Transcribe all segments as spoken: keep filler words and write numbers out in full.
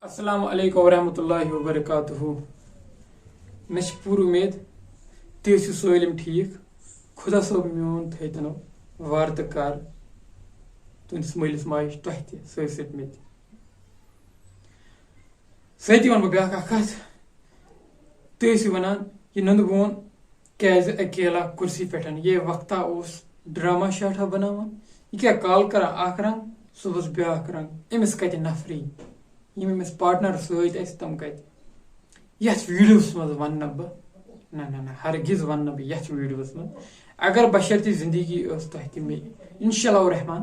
السلام علیکم ورحمۃ اللہ وبرکاتہ۔ مےٚ چھِ پوٗرٕ اُمید تُہۍ ٲسِو سٲلِم ٹھیٖک۔ خۄدا صٲب میون تھٲیتَنو وارٕ تہٕ کارٕ تُہٕنٛدِس مٲلِس ماجہِ تۄہہِ تہِ سۭتۍ سۭتۍ مےٚ تہِ۔ سۭتی وَنہٕ بہٕ بیٛاکھ اَکھ کَتھ۔ تُہۍ ٲسِو وَنان، یہِ نُنٛدٕ بون کیٛازِ اکیلا کُرسی پٮ۪ٹھ؟ یہِ وقتا اوس ڈرامہ شاٹھا بناوان۔ یہِ کیٛاہ کالہٕ کران اکھ رنگ، صُبحس بیٛاکھ رنگ؟ أمِس کتہِ نفری؟ یِم أمِس پارٹنر سۭتۍ ٲسۍ، تِم کتہِ؟ یتھ ویڈیوس منٛز ونہٕ نہٕ بہٕ، نہ، نہ، نہ، ہرگز ونہٕ نہٕ بہٕ یتھ ویڈیوس منٛز۔ اگر بشرطِ زندگی ٲس تۄہہِ تہِ مےٚ، انشاء اللہ الرحمن،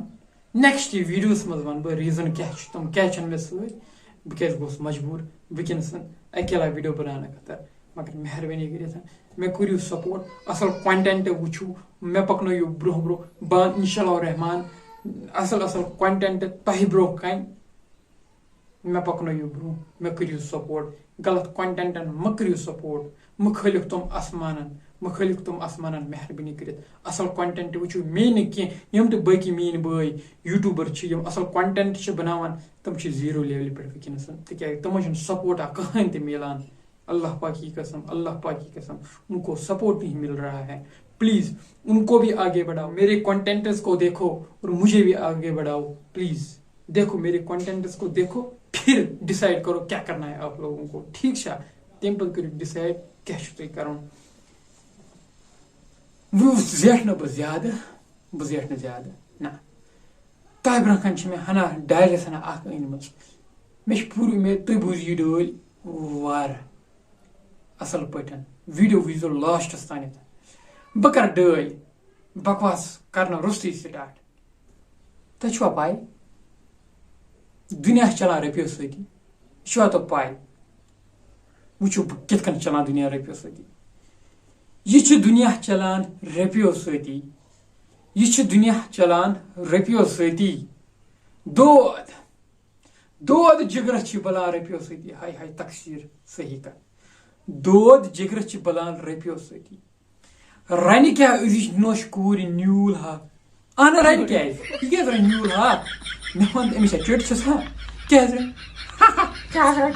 نیکسٹ ویڈیوس منٛز ونہٕ بہٕ ریزن کیٛاہ چھُ، تِم کیٛازِ چھِنہٕ مےٚ سۭتۍ، بہٕ کیٛازِ گوٚوُس مجبوٗر وٕنکیٚنس اکیلا ویڈیو بناونہٕ خٲطرٕ۔ مگر مہربٲنی کٔرِتھ مےٚ کٔرِو سپورٹ، اصل کنٹینٹ وٕچھِو، مےٚ پکنٲیِو برونٛہہ برونٛہہ۔ بہٕ انہٕ انشاء اللہ الرحمن اصل اصل کنٹینٹ تۄہہِ برونٛہہ کنہِ۔ مےٚ پکنٲیِو برونٛہہ، مےٚ کٔرِو سپورٹ، غلط کنٹینٹن مہ کٔرِو سپورٹ، مہ کھٲلِکھ تِم آسمانن، مہ کھٲلِکھ تِم آسمانن، مہربٲنی کٔرِتھ۔ اصل کنٹینٹ وٕچھِو، مے نہٕ کینٛہہ، یِم تہِ باقی میٲنۍ بٲے یوٗٹیوٗبر چھِ، یِم اصل کنٹینٹ چھِ بناوان، تِم چھِ زیٖرو لیولہِ پٮ۪ٹھ وٕنکیٚنس، تِکیازِ تِمن چھُنہٕ سپورٹا کٕہٕنۍ تہِ میلان۔ اللہ پاکی قسم، اللہ پاکی قسم، ان کو سپورٹ نہیں مل رہا ہے۔ پلیز ان کو بھی آگے بڑھاؤ، میرے کنٹینٹس کو دیکھو اور مجھے بھی آگے بڑھاؤ پلیز۔ دیکھو میرے کنٹینٹس کو دیکھو، پھر ڈیسائیڈ کرو کیا کرنا ہے آپ لوگوں کو، ٹھیک چھا؟ تمہِ پتہٕ کٔرِو ڈیسائیڈ کیا چھُ تۄہہِ کرُن۔ وۄنۍ زیٹھ نہٕ بہٕ زیادٕ، بہٕ زیٹھ نہٕ زیادٕ، نہ۔ تۄہہِ برونٛہہ کنہِ چھِ مےٚ ہنا ڈالٮ۪س ہنا اکھ أنۍ مٕژ۔ مےٚ چھِ پوٗرٕ اُمید تُہۍ بوٗزِو یہِ ڈٲلۍ وارٕ اصل پٲٹھۍ۔ ویڈیو وٕچھزیو لاسٹس تانٮ۪تھ۔ بہٕ کرٕ ڈٲلۍ بکواس کرنہٕ روٚستُے سٹارٹ۔ تۄہہِ چھُوا پَے؟ دُنیا چھُ چلان رۄپیو سۭتی۔ یہِ چھُوا تۄہہِ پَے؟ وٕچھِو، بہٕ کِتھ کٔنۍ چلان دُنیا رۄپیو سۭتی۔ یہِ چھُ دُنیا چلان رۄپیو سۭتی۔ یہِ چھُ دُنیا چلان رۄپیو سۭتی۔ دود، دود جگرس چھِ بلان رۄپیو سۭتی۔ ہاے ہاے، تقصیر صحیح کتھ۔ دود جگرس چھِ بلان رۄپیو سۭتی۔ رنہِ کیٛاہ أزِچ نوٚش کوٗرِ نیوٗل ہاکھ؟ اہن رنہِ کیٛازِ؟ یہِ کیٛازِ رنہِ نیوٗل ہاکھ؟ مےٚ ووٚن أمِس، ہا چٔٹۍ چھَس ہا؟ کیٛازِ رنہِ؟ کیٛازِ رنہِ؟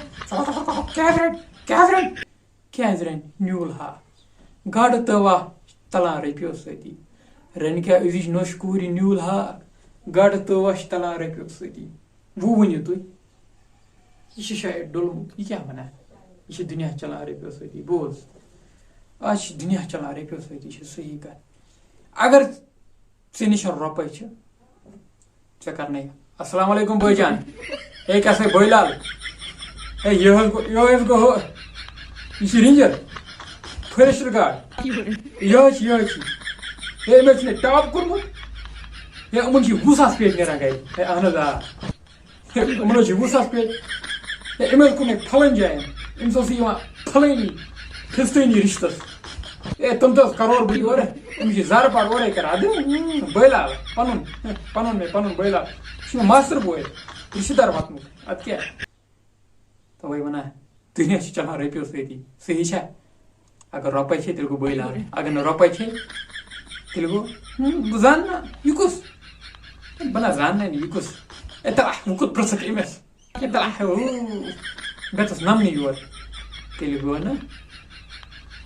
کیٛازِ رنہِ؟ کیٛازِ رنہِ؟ کیٛازِ رنہِ نیوٗل ہاکھ؟ گاڈٕ تٲوا تَلان رۄپیو سۭتی۔ رنہِ کیٛاہ أزِچ نوٚش کوٗرِ نیوٗل ہاکھ؟ گاڈٕ تٲوا چھِ تَلان رۄپیو سۭتی۔ وۄنۍ ؤنِو تُہۍ، یہِ چھُ شاید ڈوٚلمُت، یہِ کیٛاہ وَنان؟ یہِ چھُ دُنیا چَلان رۄپیو سۭتی۔ بوز، آز چھِ دُنیا چَلان رۄپیو سۭتی، یہِ چھِ صحیح کَتھ۔ اگر ژےٚ نِش رۄپَے چھِ، ژےٚ کَرنَے۔ السلام علیکم بٲے جان۔ ہے، کیٛاہ سا بٲے لال؟ ہے، یہِ حظ گوٚو، یہِ حظ گوٚو ہُہ، یہِ چھِ رینجر، فارسٹر گاڈ۔ یہِ حظ چھِ، یہِ حظ چھِ۔ ہے، أمۍ حظ چھُ مےٚ ٹاپ کوٚرمُت۔ ہے، یِمَن چھِ وُہ ساس پیٹہِ نیران گَرِ۔ ہے، اَہن حظ، آ۔ ہے، یِمَن حظ چھِ وُہ ساس پیٹہِ۔ ہے، أمۍ حظ کوٚر مےٚ پھلٲنۍ جایَن۔ أمِس اوس یِوان پھلٲنی، فِستٲنی رِشتَس۔ ہے، تِم تہِ حظ کَرور بہٕ یورٕ۔ أمِس چھِ زَرٕ پَر اورَے کَران۔ اَدٕ، بٲے لال، پَنُن، پَنُن مےٚ، پَنُن بٲے لال۔ یہِ چھُ مےٚ ماستٕر بوے، رِشتہٕ دار وَتھمُت۔ اَدٕ کیٛاہ؟ تَوَے وَنان، دُنیا چھِ چَلان رۄپیو سۭتی۔ صحیح چھا؟ اگر رۄپَے چھے، تیٚلہِ گوٚو بٲے لال۔ اگر نہٕ رۄپَے چھے، تیٚلہِ گوٚو، ہُم، بہٕ زانہٕ نہ، یہِ کُس؟ بہٕ نہ زانہٕ نہ، یہِ کُس؟ اے تَلہ، وۄنۍ کوٚت پرٛژھکھ أمِس؟ اے تَلہ، ہو، مےٚ تَس نَمنہٕ یور۔ تیٚلہِ گوٚو نہ،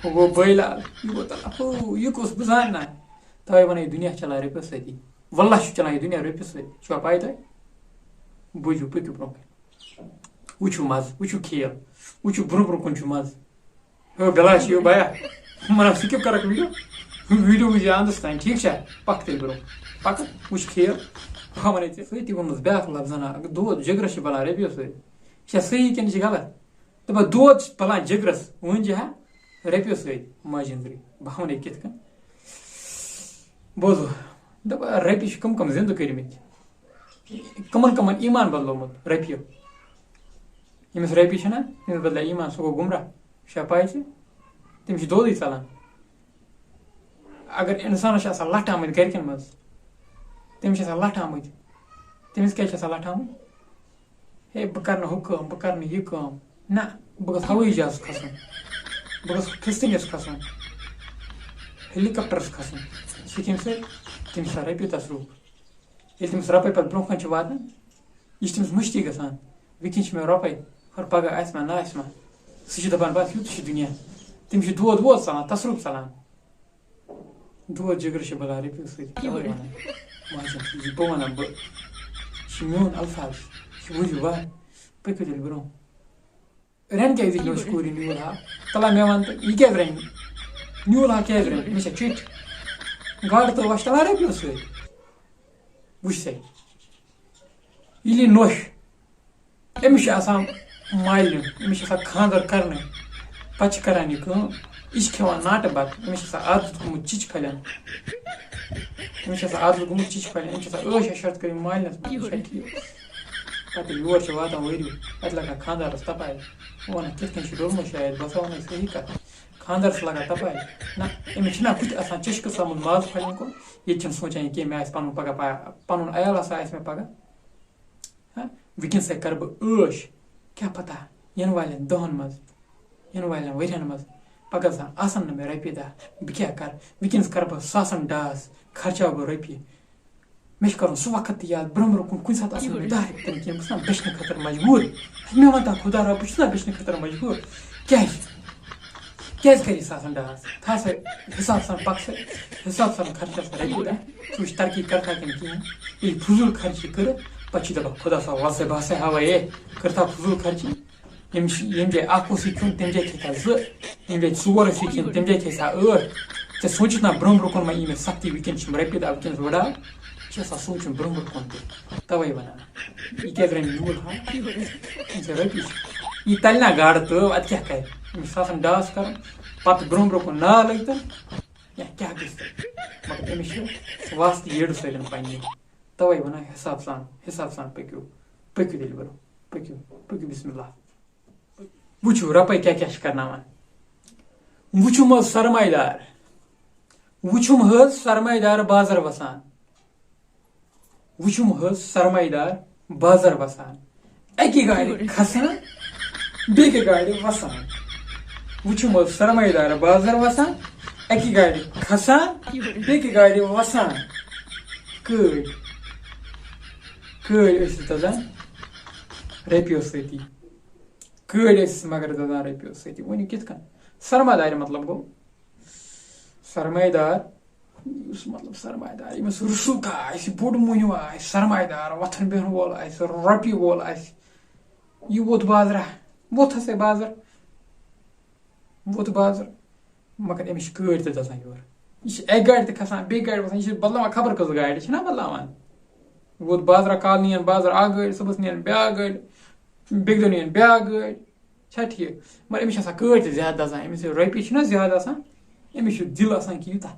ہُہ گوٚو بٲے لال، یہِ گوٚو تَلہ، ہو، یہِ کُس؟ بہٕ زانہٕ نہ۔ تَوَے وَنان، یہِ دُنیا چھِ چَلان رۄپیو سۭتی۔ واللہ چھُ چَلان یہِ دُنیا رۄپیو سۭتۍ۔ چھُوا پَے تۄہہِ؟ بوٗزِو، پٔکِو برٛونٛہہ کَنہِ۔ وٕچھِو مَزٕ، وٕچھِو کھیل، وٕچھِو برٛونٛہہ برٛونٛہہ کُن چھُ مَزٕ۔ ہیو بِلاش، یو بیا، مَنہ سِکِپ کَرَکھ ویٖڈیو۔ ویٖڈیو وٕچھ زِ اَندَس تام، ٹھیٖک چھا؟ پَکھ تیٚلہِ برٛونٛہہ، وٕچھ کھیل۔ بہٕ ہا وَنَے ژےٚ سۭتی ووٚنمَس بیٛاکھ لفظ ہنا، اگر دود جِگرَس چھِ بَلان رۄپیو سۭتۍ۔ یہِ چھا صحیح کِنہٕ یہِ چھِ غلط؟ دَپان دود چھِ بَلان جِگرَس، وۄنۍ چھِ ہا رۄپیو سۭتۍ ماجہِ ہِنٛدرِ۔ بہٕ ہا وَنَے کِتھ کٔنۍ۔ بوزو، دَپان رۄپیہِ چھِ کٕم کٕم زِندٕ کٔرمٕتۍ؟ کٕمَن کٕمَن ایٖمان بدلومُت رۄپیہِ؟ ییٚمِس رۄپیہِ چھَنہ، تٔمِس بدلے ایٖمان، سُہ گوٚو گُمراہ۔ چھا پَے ژےٚ؟ تٔمِس چھِ دودٕے ژَلان۔ اگر اِنسانَس چھِ آسان لَٹھ آمٕتۍ گَرِکٮ۪ن منٛز، تٔمِس چھِ آسان لَٹھ آمٕتۍ۔ تٔمِس کیٛازِ چھِ آسان لَٹھ آمٕتۍ؟ ہے، بہٕ کَرٕ نہٕ ہُہ کٲم، بہٕ کَرٕ نہٕ یہِ کٲم۔ نہ، بہٕ گژھٕ ہوٲیی جہازَس کھَسُن۔ بہٕ گژھٕ فِستٲنِس کھَسُن۔ ہیلی کاپٹرَس کھَسُن۔ سُہ کَمہِ سۭتۍ؟ تٔمِس چھِ آسان رۄپیہِ تصرُف۔ ییٚلہِ تٔمِس رۄپَے پَتہٕ برٛونٛہہ کَنہِ چھِ واتان، یہِ چھِ تٔمِس مٔشتٕے گژھان، وٕنکٮ۪ن چھِ مےٚ رۄپَے، اور پگاہ آسہِ ما نہ آسہِ ما، سُہ چھُ دَپان، بَس، یُتُے چھُ دُنیا۔ تٔمِس چھُ دود وود ژَلان، تصرُف ژَلان۔ دود جِگرٕ چھِ بَلان رۄپیو سۭتۍ، تَوَے وَنان۔ ماجہِ ہُنٛد یہِ بہٕ وَنان بہٕ، یہِ چھِ میون الفاظ، یہِ چھِ ؤلِو وَر، پٔکِو تیٚلہِ برٛونٛہہ۔ رَنہِ کیٛازِ دِژ نوٚش کوٗرِ نیوٗل ہا؟ تَلہ مےٚ وَن تہٕ، یہِ کیٛازِ رَنہِ؟ نیوٗل ہا کیٛازِ رَنہِ؟ مےٚ چھےٚ چِٹھۍ۔ گاڈٕ تہٕ وَچھ تَلان رۄپیو سۭتۍ۔ وٕچھ سا، ییٚلہِ یہِ نوٚش، أمِس چھِ آسان مالہِ نیُن، أمِس چھِ آسان خانٛدر کرنَے، پتہٕ چھِ کران یہِ کٲم، یہِ چھِ کھٮ۪وان ناٹہٕ بَتہٕ، أمِس چھِ آسان عادت گوٚمُت چِچہِ پھلٮ۪ن، أمِس چھِ آسان عادت گوٚمُت چِچہِ پھلٮ۪ن، أمِس چھِ آسان عٲش عشرت کٔرمٕژ مالِنَس منٛز، یہِ چھا ٹھیٖک؟ پتہٕ یور چھِ واتان ؤرِو، اَتہِ لگان خانٛدارَس تَپایہِ، بہٕ وَنان کِتھ کٔنۍ چھُ ڈوٚلمُت شاید، بہٕ ہسا وَنَے صحیح کَتھ، خانٛدارَس لگان تَپایہِ، نہ، أمِس چھِنہ بٕتھِ آسان چِچہِ قٕسم ماز پھلٮ۪ن کُن، ییٚتہِ چھِنہٕ سونٛچان یہِ کینٛہہ، مےٚ آسہِ پَنُن پگاہ پا-، پَنُن عیال ہسا آسہِ مےٚ پگاہ۔ ہا؟ وٕنکیٚنس ہے کرٕ بہٕ عٲش۔ کیٛاہ پتہ، یِنہٕ والٮ۪ن دۄہن منٛز، یِنہٕ والٮ۪ن ؤرین منٛز، پگاہ زن آسن نہٕ مےٚ رۄپیہِ دَہ، بہٕ کیٛاہ کرٕ؟ وٕنکیٚنس کرٕ بہٕ ساسن ڈاس، خرچاو بہٕ رۄپیہِ۔ مےٚ چھُ کرُن سُہ وقت تہِ یاد، برٛونٛہہ برٛونٛہہ کُن، کُنہِ ساتہٕ آسن نہٕ مےٚ دَہ رۄپیہِ تہِ نہٕ کینٛہہ، بہٕ چھُس نا بیچھنہٕ خٲطرٕ مجبوٗر۔ مےٚ وَن تہٕ خۄدا رۄب، بہٕ چھُس نا بیچھنہٕ خٲطرٕ مجبوٗر؟ کیٛازِ؟ کیٛازِ کرِ یہِ ساسن ڈاس؟ تھاو سا حساب سان، پَک سا، حساب سان خرچاو سا رۄپیہِ دَہ۔ ژٕ وٕچھ ترقی کَرکھا کِنہٕ کِہیٖنۍ۔ ییٚلہِ فضوٗل خرچی کٔرٕکھ، پَتہٕ چھِ دَپان، خۄدا صٲب، وَل سا، بہٕ ہسا ہاوَے، ہے، کٔرتھا فضوٗل خرچی؟ ییٚمہِ، ییٚمہِ جایہِ اَکھ اوسُے کھیوٚن، تَمہِ جایہِ کھیٚیہِ ہا زٕ۔ ییٚمہِ جایہِ ژور ٲسی کھیٚنۍ، تَمہِ جایہِ کھیٚیہِ ہا ٲٹھ۔ ژےٚ سوٗنٛچِتھ نا برٛونٛہہ برٛونٛہہ کُن ما یی مےٚ سختی، وٕنکیٚنَس چھِم رۄپیہِ دَہ، وٕنکیٚنَس وٕڑاو؟ یہِ چھِ آسان سونٛچُن برٛونٛہہ برٛونٛہہ کُن تہِ۔ تَوَے وَنان، یہِ کیٛازِ رَنہِ نیوٗل ہا؟ أمِس ہے رۄپیہِ چھِ۔ یہِ تَلہِ نا گاڈٕ تٲو، اَدٕ کیٛاہ کَرِ؟ أمِس چھِ آسان ڈاس کَرُن، پَتہٕ برٛونٛہہ برٛونٛہہ کُن نار لٔگۍ تَن، یا کیٛاہ گژھِ تَتہِ؟ مگر أمِس چھِ واسطہٕ یٔڈ سۭتۍ پنٛنہِ۔ تَوَے وَنان حِساب سان، حِساب سان پٔکِو، پٔکِو تیٚلہِ برٛونٛہہ، پٔکِو، پٔکِو بسم اللہ۔ وٕچھِو رۄپَے کیٛاہ کیٛاہ چھِ کَرناوان۔ وٕچھُم حظ سرمایہِ دار، وٕچھُم حظ سرمایہِ دار بازر وَسان۔ وٕچھُم حظ سرمایہِ دار بازر وسان، اَکہِ گاڑِ کھسان، بیٚکہِ گاڑِ وسان۔ وٕچھُم حظ سرمایہِ دار بازر وسان، اَکہِ گاڑِ کھسان، بیٚکہِ گاڑِ وسان۔ کٲڑۍ، کٲڑۍ ٲسِس دَزان رۄپیو سۭتی۔ کٲڑۍ ٲسِس مگر دَزان رۄپیو سۭتی۔ ؤنِو کِتھ کٔنۍ؟ سرمایہِ دارِ مطلب گوٚو سرمایہِ دار، یُس مطلب سرمایہِ دار، ییٚمِس رسوٗخا آسہِ، بوٚڑ مُنیوٗ آسہِ، سرمایہِ دار، وۄتھن بیٚہن وول آسہِ، رۄپیہِ وول آسہِ، یہِ ووت بازرا، ووت ہسا بازر، ووت بازر، مگر أمِس چھِ کٲڑۍ تہِ دَزان یورٕ۔ یہِ چھِ اَکہِ گاڑِ تہِ کھسان، بیٚیہِ گاڑِ وَسان، یہِ چھِ بدلاوان خبر کٔژ گاڑِ، چھِنہ بدلاوان؟ ووت بازرا، کالہٕ نِیَن بازر اَکھ گٲڑۍ، صُبحَس نِیَن بیٛاکھ گٲڑۍ، بیٚکہِ دۄہ نِیَن بیٛاکھ گٲڑۍ۔ چھا ٹھیٖک؟ مگر أمِس چھِ آسان کٲڑۍ تہِ زیادٕ دَزان، أمِس ییٚلہِ رۄپیہِ چھِنہ زیادٕ آسان، أمِس چھُ دِل آسان کہِ یوٗتاہ۔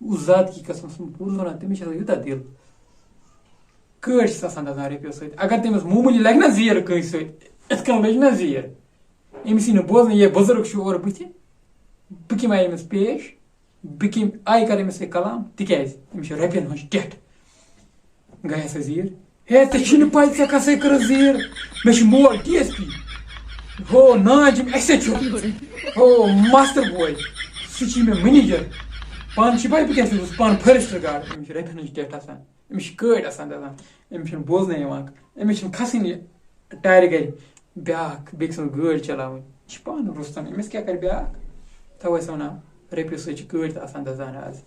اُس ذات کی قسم، سُہ پوٚز وَنان، تٔمِس چھِ آسان یوٗتاہ دِل۔ کٲڑۍ چھِس آسان دَزان رۄپیو سۭتۍ۔ اگر تٔمِس معموٗلی لَگہِ نہ زیٖر کٲنٛسہِ سۭتۍ، یِتھ کٔنۍ لٔج نہ زیٖر، أمِس یی نہٕ بوزنہٕ، یہِ بُزرٕگ چھُ اورٕ بٕتھِ، بہٕ کَمہِ آیہِ أمِس پیش؟ بہٕ کَمہِ آیہِ کَرٕ أمِس سۭتۍ کلام؟ تِکیٛازِ أمِس چھِ رۄپیَن ہٕنٛز ٹٮ۪ٹھ۔ گٔے ہسا زیٖر۔ ہے، ژےٚ چھِی نہٕ پَے ژےٚ کَسَے کٔرٕتھ زیٖر؟ مےٚ چھُ مول ڈی ایس پی۔ ہو، ناج یِم اَسہِ سۭتۍ چھُ۔ ہو، ماسٹر بوے۔ سُہ چھُ مےٚ منیجر۔ پانہٕ چھِ پَے بہٕ کیٛاہ چھُس، پانہٕ فارسٹر گارڈ۔ أمِس چھِ رۄپیَن ہٕنٛز ٹٮ۪ٹھ آسان۔ أمِس چھِ کٲڑۍ آسان دَزان۔ أمِس چھُنہٕ بوزنَے یِوان۔ أمِس چھِنہٕ کھَسٲنی ٹارِ گَرِ بیٛاکھ بیٚکہِ سٕنٛز گٲڑۍ چلاوٕنۍ۔ یہِ چھِ پانہٕ رُستُن۔ أمِس کیٛاہ کَرِ بیٛاکھ؟ تَوَے چھِ وَنان، رۄپیو سۭتۍ چھِ کٲڑۍ تہِ آسان دَزان آز۔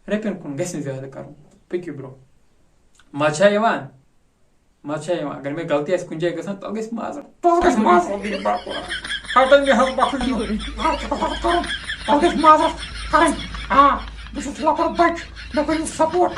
رۄپیَن کُن گژھِ نہٕ زیادٕ کَرُن۔ پٔکِو برٛونٛہہ۔ مَزٕ چھا یِوان؟ مَزٕ چھا یِوان؟ اگر مےٚ غلطی آسہِ کُنہِ جایہِ گژھان، تَتھ گژھِ معذرت۔ تَتھ گژھِ معذرت دِنۍ، بَرپوٗر۔ ہَتَن مےٚ حظ مَکھٕنۍ یہِ۔ ہَتھ چھِ غلط کَرُن۔ تَتھ گژھِ معذرت کَرٕنۍ۔ آ، بہٕ چھُس لۄکُٹ بَچہٕ، مےٚ کٔرِو سپورٹ۔